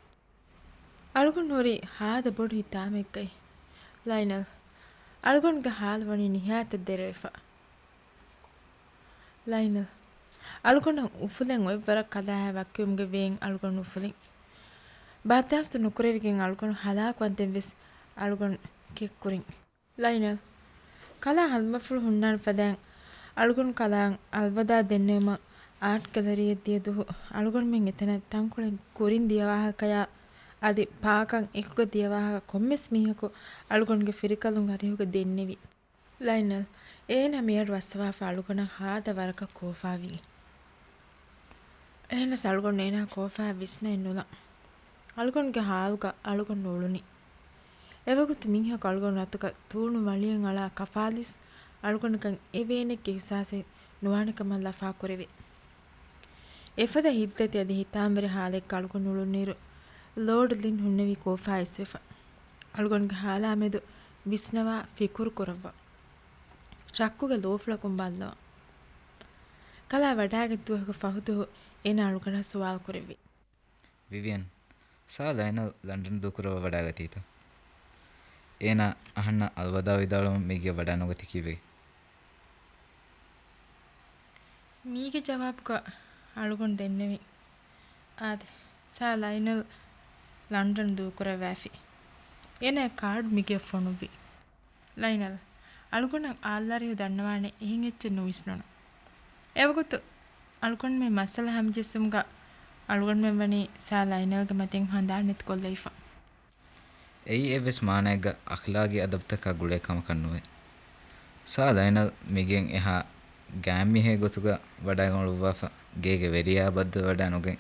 އަޅުގަނޑު ހުރީ ހާދަ ބޮޑު ހިތާމައެއްގައި. ލައިނަލް. އަޅުގަނޑުގެ ހާލު ވަނީ ނިހާޔަތަށް ދެރަވެފަ. ލައިނަލް. އަޅުގަނޑަށް އުފުލެން އޮތްވަރަށް ކަލާއާ ވަކިވުމުގެ ވޭން އަޅުގަނޑު އުފުލިން. ބަރްދާސްތު ނުކުރެވިގެން އަޅުގަނޑު ހަލާކުވަންދެން ވެސް އަޅުގަނޑު ކެއްކުރިން. ލައިނަލް. ކަލާ ހަނދުމަފުޅު ހުންނާނެ ފަދައިން އަޅުގަނޑު ކަލާއަށް އަލްވަދާ ދެންނެވުމަށް އާޓް ގެލަރީއަށް ދިޔަ ދުވަހު އަޅުގަނޑުމެން އެތަނަށް ތަންކޮޅެއް ކުރިން ދިޔަ ވާހަކަޔާ އަދި ޕާކަށް އެކުގަ ދިޔަ ވާހަކަ ކޮންމެސް މީހަކު އަޅުގަނޑުގެ ފިރިކަލުން އަރިހުގަ ދެންނެވި. ލައިނަލް، އޭނާ މިއަޑު އައްސަވާފަ އަޅުގަނޑަށް ހާދަ ވަރަކަށް ކޯފާވި. އެހެނަސް އަޅުގަނޑު އޭނާ ކޯފާ ވިސްނައެއް ނުލާ. އަޅުގަނޑުގެ ހާލުގަ އަޅުގަނޑު އުޅުނީ. އެވަގުތު މީހަކު އަޅުގަނޑު އަތުގަ ތޫނު ވަޅިއެއް އަޅާ ކަފާލިސް އަޅުގަނޑަކަށް އެ ވޭނެއްގެ އިހުސާސެއް ނުވާނެކަމަށް ލަފާ ކުރެވޭ. އެފަދަ ހިތްދަތި އަދި ހިތާމަވެރި ހާލެއްގަ އަޅުގަނޑު އުޅުނުއިރު، ލޯޑް ލިން ހުންނެވި ކޯފާ އިސްވެފަ. އަޅުގަނޑުގެ ހާލާމެދު ވިސްނަވާ ފިކުރު ކުރައްވާ. ޝައްކުގެ ލޯފުޅަކުން ބައްލަވާ. ކަލާ ވަޑާގެ ދުވަހުގެ ފަހުދުވަހު އޭނާ އަޅުގަނޑަށް ސުވާލު ކުރެއްވި. ވިވިޔަން، ސާ ލައިނަލް ލަންޑަން ދޫކުރައްވަ ވަޑާގަތީތަ؟ އޭނާ އަހަންނަށް އަލްވަދާ ވިދާޅުވަމުން މި ގެޔަށް ވަޑާނުގަތީ ކީއްވެގެން؟ މީގެ ޖަވާބުގަ އަޅުގަނޑު ދެންނެވި. އާދެ، ސާ ލައިނަލް ލަންޑަން ދޫކުރައްވާފި. އޭނާ ކާޑު މިގެޔަށް ފޮނުއްވި. ލައިނަލް، އަޅުގަނޑަށް އާއްލަރިހު ދަންނަވާނެ އެހެން އެއްޗެއް ނުވިސްނުނު. އެވަގުތު އަޅުގަނޑުމެން މައްސަލަ ހަމަޖެއްސުމުގަ އަޅުގަނޑުމެން ވަނީ ސާ ލައިނަލްގެ މަތިން ހަނދާން ނެތިކޮށްލައިފަ. އެއީ އެއްވެސް މާނައެއްގަ އަޚްލާގީ އަދަބުތަކާ ގުޅޭ ކަމަކަށް ނުވޭ. ސާ ލައިނަލް މިގެން އެހާ ގާތްމީހެއް ގޮތުގަ ވަޑައިގަން އުޅުއްވާފަ، ގޭގެ ވެރިޔާ ބައްދަލުވެވަޑައި ނުގެން،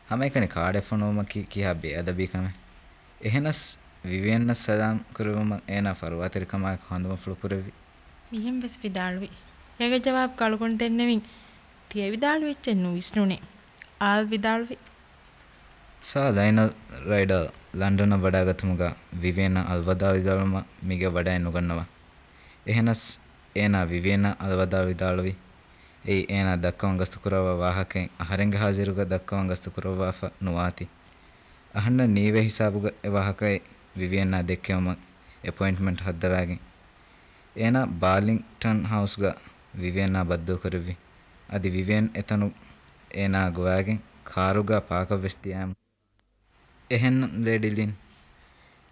ހަމައެކަނި ކާޑެއް ފޮނުވުމަކީ ކިހާ ބޭއަދަބީ ކަމެއް. އެހެނަސް ވިވިއަންއަށް ސަލާމް ކުރެއްވުމަށް އޭނާ ފަރުވާތެރިކަމާއެކު ހަނދުމަފުޅު ކުރެއްވި. މިހެން ވެސް ވިދާޅުވި. އޭގެ ޖަވާބުގަ އަޅުގަނޑު ދެންނެވިން ތިޔަ ވިދާޅުވި އެއްޗެއް ނުވިސްނުނޭ. އާލް ވިދާޅުވި. ސާ ލައިނަލް ރައިޑަލް ލަންޑަނަށް ވަޑައިގަތުމުގަ ވިވިއަންއަށް އަލްވަދާ ވިދާޅުވުމަށް މީގެ ވަޑައެއް ނުގަންނަވާ. އެހެނަސް އޭނާ ވިވިއަންއަށް އަލްވަދާ ވިދާޅުވި. އެއީ އޭނާ ދައްކަވަން ގަސްތުކުރައްވާ ވާހަކައެއް އަހަރެންގެ ހާޒިރުގަ ދައްކަވަން ގަސްތުކުރައްވާފަ ނުވާތީ. އަހަންނަށް ނީވޭ ހިސާބުގަ އެ ވާހަކައެއް ވިވިއަންއާ ދެއްކެވުމަށް އެޕޮއިންޓްމަންޓް ހައްދަވާގެން، އޭނާ ބާލިންގްޓަން ހައުސްގަ ވިވިއަންއާ ބައްދަލުކުރެއްވި. އަދި ވިވިއަން އެތަނުން އޭނާ ގޮވާގެން ކާރުގަ ޕާކަށްވެސް ދިޔައިމު. އެހެން ލޭޑި ލިން.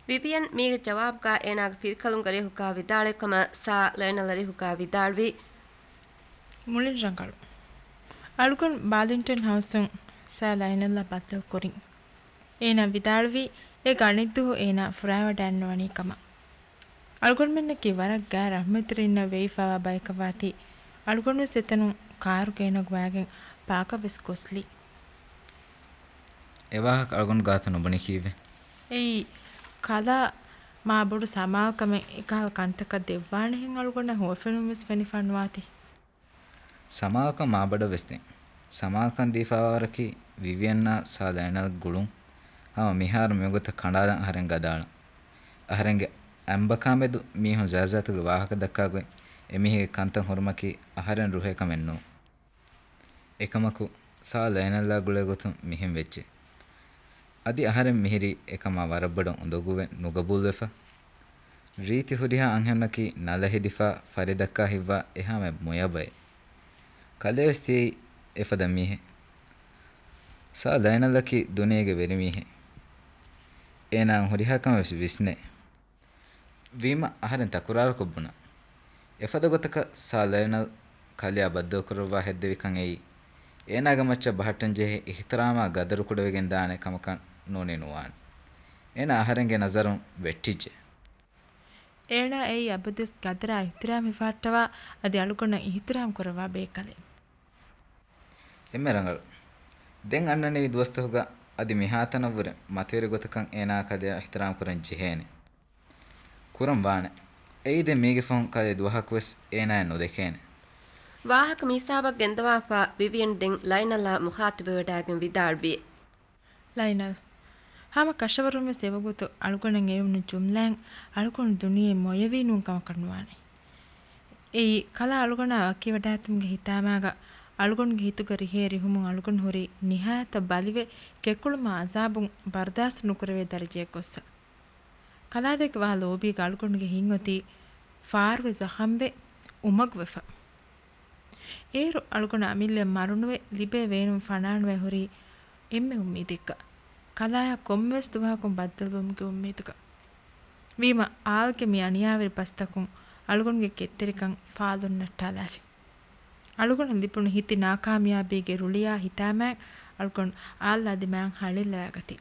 ވިވިއަން މީގެ ޖަވާބުގަ އޭނާގެ ފިރިކަލުންގެ ރޭހުގަ ވިދާޅުވި ކަމަށް ސާ ލައިނަލް ރޭހުގަ ވިދާޅުވި. މުޅިން ރަނގަޅު. އަޅުގަނޑު ބާލިންގްޓަން ހައުސުން ސާ ލައިނަލްއާ ބައްދަލު ކުރިން. އޭނާ ވިދާޅުވީ އޭގެ އަނެއްދުވަހު އޭނާ ފުރާވަޑައެއްނުވަނީ ކަމަށް. އަޅުގަނޑުމެންނަކީ ވަރަށް ގާތް ރަޙްމަތްތެރިންނަށް ވެވިފައިވާ ބަޔަކަށްވާތީ، އަޅުގަނޑުވެސް އެތަނުން ކާރުގަ އޭނާ ގޮވާގެން ޕާކަށްވެސް ގޮސްލީ. އެވާހަކަ އަޅުގަނޑު ގާތު ނުބުނި ކީއްވެ؟ އެއީ، ކަލާ މާ ބޮޑު ސަމާލުކަމެއް އެކަހަލަ ކަންތަކަށް ދެއްވާނެހެން އަޅުގަނޑަށް ހުވަފެނުންވެސް ފެނިފަ ނުވާތީ. ސަމާލުކަން މާބޮޑަށް ވެސް ދޭން. ސަމާލުކަން ދީފާވާވަރަކީ ވިވިއަންއާ ސާ ލައިނަލް ގުޅުން. ހަމަ މިހާރު މިވަގުތަށް ކަނޑާލަން އަހަރެން ގަދައަޅަން. އަހަރެންގެ އަނބަކާމެދު މީހުން ޒާތްޒާތުގެ ވާހަކަ ދައްކާގޮތް އެމީހެއްގެ ކަންތައް ހުރުމަކީ އަހަރެން ރުހޭ ކަމެއް ނޫން. އެކަމަކު، ސާ ލައިނަލްއާ ގުޅޭ ގޮތުން މިހެން ވެއްޖެ. އަދި އަހަރެން މިހިރީ އެކަމާ ވަރަށް ބޮޑަށް އުނދަގޫވެ ނުގަބޫލުވެފަ. ރީތި ހުރިހާ އަންހެނަކީ ނަލަ ހެދިފަ ފަރި ދައްކާ ހިތްވާ އެހާމެ މޮޔަބައެއް. ކަލޭވެސް ތިޔައީ އެފަދަ މީހެއް. ސާ ލައިނަލްއަކީ ދުނިޔޭގެ ވެރިމީހެއް. އޭނާއަށް ހުރިހާ ކަމެއް ވެސް ވިސްނޭ. ވީމަ އަހަރެން ތަކުރާރުކޮށް ބުނަން. އެފަދަ ގޮތަކަށް ސާ ލައިނަލް ކަލެއާ ބައްދަލުކުރައްވާ ހެއްދެވިކަން އެއީ، އޭނާގެ މައްޗަށް ބަހައްޓަންޖެހޭ އިޙްތިރާމާ ގަދަރު ކުޑަވެގެންދާނެ ކަމަކަށް ނޫނީ ނުވާނެ. އޭނާ އަހަރެންގެ ނަޒަރުން ވެއްޓިއްޖެ. އޭނާ އެއީ އަބަދުވެސް ގަދަރާ އިޙްތިރާމް ހިފަހައްޓަވާ، އަދި އަޅުގަނޑަށް އިޙްތިރާމް ކުރައްވާ ބޭކަލެއް. އެންމެ ރަނގަޅު. ދެން އަންނަނިވި ދުވަސްތަކުގަ އަދި މިހާތަނަށްވުރެ މަތިވެރި ގޮތަކަށް އޭނާ ކަލެއަށް އިޙްތިރާމް ކުރަން ޖެހޭނެ. ކުރަން ވާނެ. އެއީ ދެން މީގެ ފަހުން ކަލޭ ދުވަހަކުވެސް އޭނާއެއް ނުދެކޭނެ. ވާހަކަ މިހިސާބަށް ގެންދަވާފަ ވިވިއަން ދެން ލައިނަލްއާ މުޚާތަބުވެވަޑައިގެން ވިދާޅުވި. ލައިނަލް، ހަމަ ކަށަވަރުންވެސް އެވަގުތު އަޅުގަނޑަށް އެވުނު ޖުމްލައިން އަޅުގަނޑު ދުނިޔެ މޮޔަވީ ނޫން ކަމަކަށް ނުވާނެ. އެއީ، ކަލާ އަޅުގަނޑާ ވަކިވެޑާތުމުގެ ހިތާމާގަ އަޅުގަނޑުގެ ހިތުގަ ރިހޭ ރިހުމުން އަޅުގަނޑު ހުރީ ނިހާޔަތަށް ބަލިވެ، ކެކުޅުމާ އަޒާބުން ބަރުދާސްތު ނުކުރެވޭ ދަރަޖަޔަށް ގޮއްސަ. ކަލާދެކެ ވާ ލޯބީގަ އަޅުގަނޑުގެ ހިތްއޮތީ ފާރުވެ ޒަޚަމްވެ އުމަގުވެފަ. އޭރު އަޅުގަނޑު އަމިއްލައަށް މަރުނުވެ ލިބޭ ވޭނުން ފަނާނުވެ ހުރީ އެންމެ އުއްމީދެއްގަ. ކަލާޔާ ކޮންމެވެސް ދުވަހަކުން ބައްދަލުވުމުގެ އުއްމީދުގަ. ވީމަ އާލްގެ މި އަނިޔާވެރި ބަސްތަކުން އަޅުގަނޑުގެ ކެތްތެރިކަން ފާލުން ނައްޓާލާފި. އަޅުގަނޑަށް ލިބުނު ހިތި ނާކާމިޔާބީގެ ރުޅިއާ ހިތާމައިން އަޅުގަނޑު އާލްއާ ދިމާއަށް ހަޅޭއްލަވާގަތީ.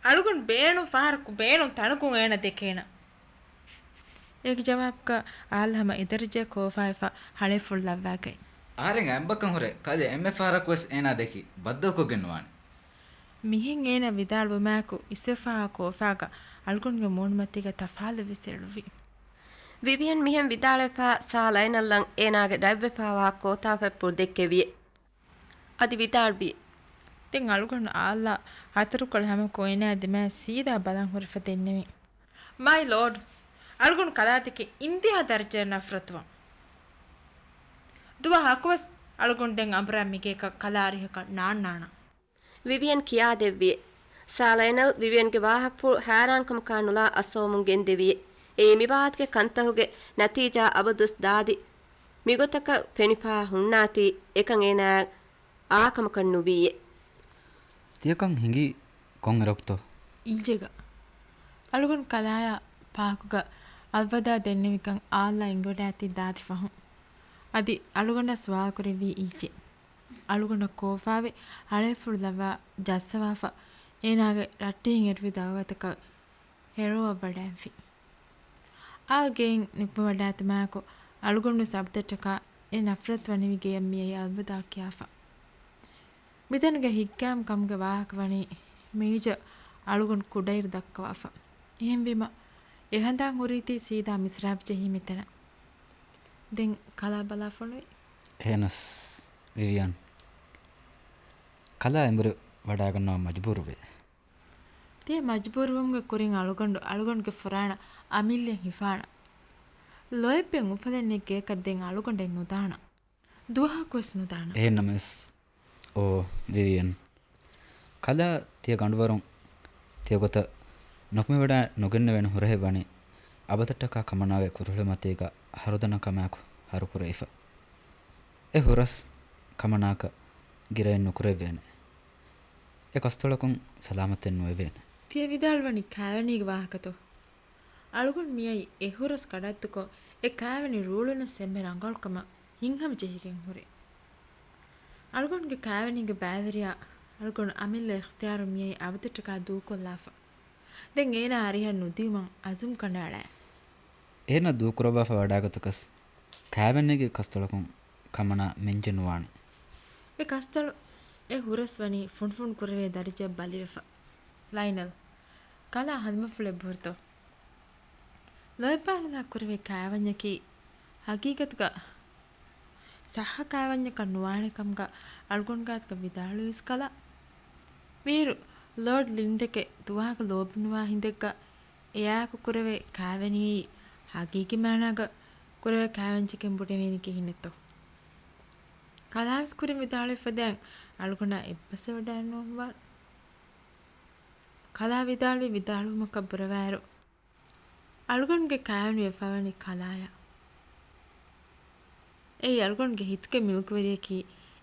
އަޅުގަނޑު ބޭނުން ފަހަރަކު ބޭނުން ތަނަކުން އޭނަ ދެކޭނަން. އޭގެ ޖަވާބުގަ އާލް ހަމަ އެދަރަޖަޔަށް ކޯފާވެފަ ހަޅޭފުޅު ލައްވާގަތް. އަހަރެން އަނބަކަން ހުރެ ކަލެ އެންމެ ފަހަރަކުވެސް އޭނާ ދެކި ބައްދަލުކޮށްގެން ނުވާނެ. މިހެން އޭނަ ވިދާޅުވުމާއެކު އިސްވެފާވާ ކޯފާގަ އަޅުގަނޑުގެ މޫނުމަތީގަ ތަފާލަތްވެސް އެޅުއްވި. ވިވިއަން މިހެން ވިދާޅުވެފާ ސާ ލައިނަލްއަށް އޭނާގެ ޑައިވްވެފާވާ ކޯތާފަތްޕުޅު ދެއްކެވިއެ. އަދި ވިދާޅުވި. ދެން އަޅުގަނޑު އާލްއާ ހަތަރުކޮޅެއް ހަމަކޮށް އޭނާ ދިމާއަށް ސީދާ ބަލަން ހުރެފަ ދެންނެވި. މައި ލޯޑް، އަޅުގަނޑު ކަލާދެކެ އިންތިހާ ދަރަޖަޔަށް ނަފްރަތުވަން. ދުވަހަކުވެސް އަޅުގަނޑު ދެން އަނބުރާ މިގޭގަ ކަލާ އަރިހަކަށް ނާންނާނަން. ވިވިއަން ކިޔާދެއްވިއެ. ސާ ލައިނަލް ވިވިއަންގެ ވާހަކަފުޅު ހައިރާންކަމަކާ ނުލާ އަސްވަމުން ގެންދެވިއެ. އެއީ މިބާވަތުގެ ކަންތަހުގެ ނަތީޖާ އަބަދުވެސް ދާދި މިގޮތަކަށް ފެނިފާ ހުންނާތީ އެކަން އޭނާއަށް އާކަމަކަށް ނުވީއެ. ތިޔަކަން ހިނގީ ކޮންއިރަކުތޯ؟ އިންޖެގަ. އަޅުގަނޑު ކަލާޔާ ޕާކުގަ އަލްވަދާ ދެންނެވިކަން އާލްއާ އެނގިވަޑާތީ ދާދި ފަހުން. އަދި އަޅުގަނޑަށް ސުވާލުކުރެއްވީ އީޗޭ. އަޅުގަނޑަށް ކޯފާވެ، ހަޅޭފުޅު ލައްވާ ޖައްސަވާފަ، އޭނާގެ ރައްޓެހިން އެރުވި ދައުވަތަކަށް ހެރޯއަށް ވަޑައިންފި. އާލް ގެއިން ނުކުމެވަޑާތުމާއެކު، އަޅުގަނޑުވެސް އަބަދަށްޓަކާ އެ ނަފްރަތު ވަނިވި ގެޔަށް މިއައީ އަލްވިދާ ކިޔާފަ. މިތަނުގެ ހިތްގައިމު ކަމުގެ ވާހަކަ ވަނީ މީޒަށް އަޅުގަނޑު ކުޑައިރު ދައްކަވާފަ. އެހެންވީމަ، އެހަނދާން ހުރީތީ ސީދާ މިސްރާބް ޖެހީ މިތަނަށް. ދެން ކަލާ ބަލާ ފޮނުވި. އެހެނަސް ވިވިއަން، ކަލާ އެނބުރި ވަޑާގަންނަވާ މަޖުބޫރުވޭ. ތިޔަ މަޖުބޫރުވުމުގެ ކުރިން އަޅުގަނޑު އަޅުގަނޑުގެ ފުރާނަ އަމިއްލައަށް ހިފާނަ. ލޯތްބެއް އުފަލެއް ނެތް ގެޔަކަށް ދެން އަޅުގަނޑެއް ނުދާނަ. ދުވަހަކުވެސް ނުދާނަ. އެހެންނަމަވެސް، އޯ ވިވިއަން، ކަލާ ތިޔަ ގަނޑުވަރުން ތިޔަ ގޮތަށް ނުކުމެވަޑައި ނުގެންނެވޭނެ ހުރަހެއް ވަނީ އަބަދަށްޓަކާ ކަމަނާގެ ކުރިއުޅުމަތީގަ ހަރުދަނާ ކަމާއެކު ހަރުކުރެވިފަ. އެ ހުރަސް ކަމަނާއަކަށް ގިރައެއް ނުކުރެވޭނެ. އެ ކަސްތޮޅަކުން ސަލާމަތެއް ނުވެވޭނެ. ތިޔަ ވިދާޅުވަނީ ކާވެނީގެ ވާހަކަތޯ؟ އަޅުގަނޑު މިއައީ އެ ހުރަސް ކަޑައްތުކޮށް، އެ ކާވެނި ރޫޅުންނަށް އެންމެ ރަނގަޅު ކަމަށް ހިތްހަމަޖެހިގެން ހުރި. އަޅުގަނޑުގެ ކާވެނީގެ ބައިވެރިޔާ އަޅުގަނޑު އަމިއްލަ އިޚްތިޔާރު މިއައީ އަބަދަށްޓަކާ ދޫކޮށްލާފަ. ދެން އޭނާ އަރިހަށް ނުދިޔުމަށް އަޒުމް ކަނޑައަޅާ. އޭނާ ދޫކުރައްވާފަ ވަޑާގަތުކަސް ކާވެނީގެ ކަސްތޮޅަކުން ކަމަނާ މެންޖެއް ނުވާނެ. އެ ކަސްތޮޅު އެ ހުރަސް ވަނީ ފުނޑުފުނޑު ކުރެވޭ ދަރަޖައަށް ބަލިވެފަ. ލައިނަލް، ކަލާ ހަނދުމަފުޅެއް ބުރިތޯ؟ ލޯތްބާނުލާ ކުރެވޭ ކާވެންޏަކީ ހަގީގަތުގަ ސައްހަ ކާވެންޏަކަށް ނުވާނެ ކަމުގަ އަޅުގަނޑު ގާތުގަ ވިދާޅުވީސް ކަލާ. ވީއިރު ލޯޑް ލިންޑެކެ ދުވަހަކު ލޯބިނުވާ ހިނދެއްގަ އެއާއެކު ކުރެވޭ ކާވެނީ ހަގީގީ މާނާގަ ކުރެވޭ ކާވެންޏަކެއް ބުނެވޭނީ ކިހިނެއްތޯ؟ ކަލާވެސް ކުރިން ވިދާޅުވި ފަދައިން އަޅުގަނޑާ އެއްބަސްވެވަޑައެއްނުވާން. ކަލާ ވިދާޅުވި ވިދާޅުވުމަކަށް ބުރަވާއިރު، އަޅުގަނޑުގެ ކާވެނި ވެފަވަނީ ކަލާޔަށް. އެއީ އަޅުގަނޑުގެ ހިތުގެ މިލްކުވެރިޔަކީ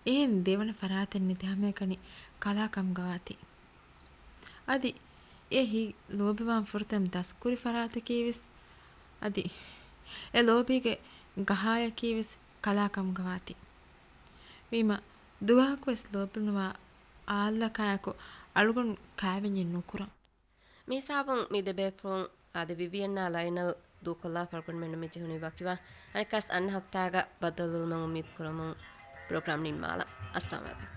އެހެން ދެވަނަ ފަރާތެއް ނެތި ހަމައެކަނި ކަލާ ކަމުގަވާތީ. އަދި އެ ހިތް ލޯބިވާން ފުރަތަމަ ދަސްކުރި ފަރާތަކީވެސް، އަދި އެ ލޯބީގެ ގަހާޔަކީވެސް ކަލާ ކަމުގަވާތީ. ވީމަ ދުވަހަކުވެސް ލޯބިނުވާ އާއްލަކާއެކު އަޅުގަނޑު ކާވެންޏެއް ނުކުރަން. މިހިސާބުން މި ދެބޭފުޅުން އާދެ، ވިވިއަންއާ ލައިނަލް ދޫކޮށްލާފަ އަޅުގަނޑުމެންނަށް މި ޖެހުނީ ވަކިވާން. އަނެއްކާސް އަންނަ ހަފްތާގަ ބައްދަލުވުމަށް އުއްމީދު ކުރަމުން ޕްރޮގްރާމް ނިންމާލަން. އައްސަލާމް އަލައިކުމް.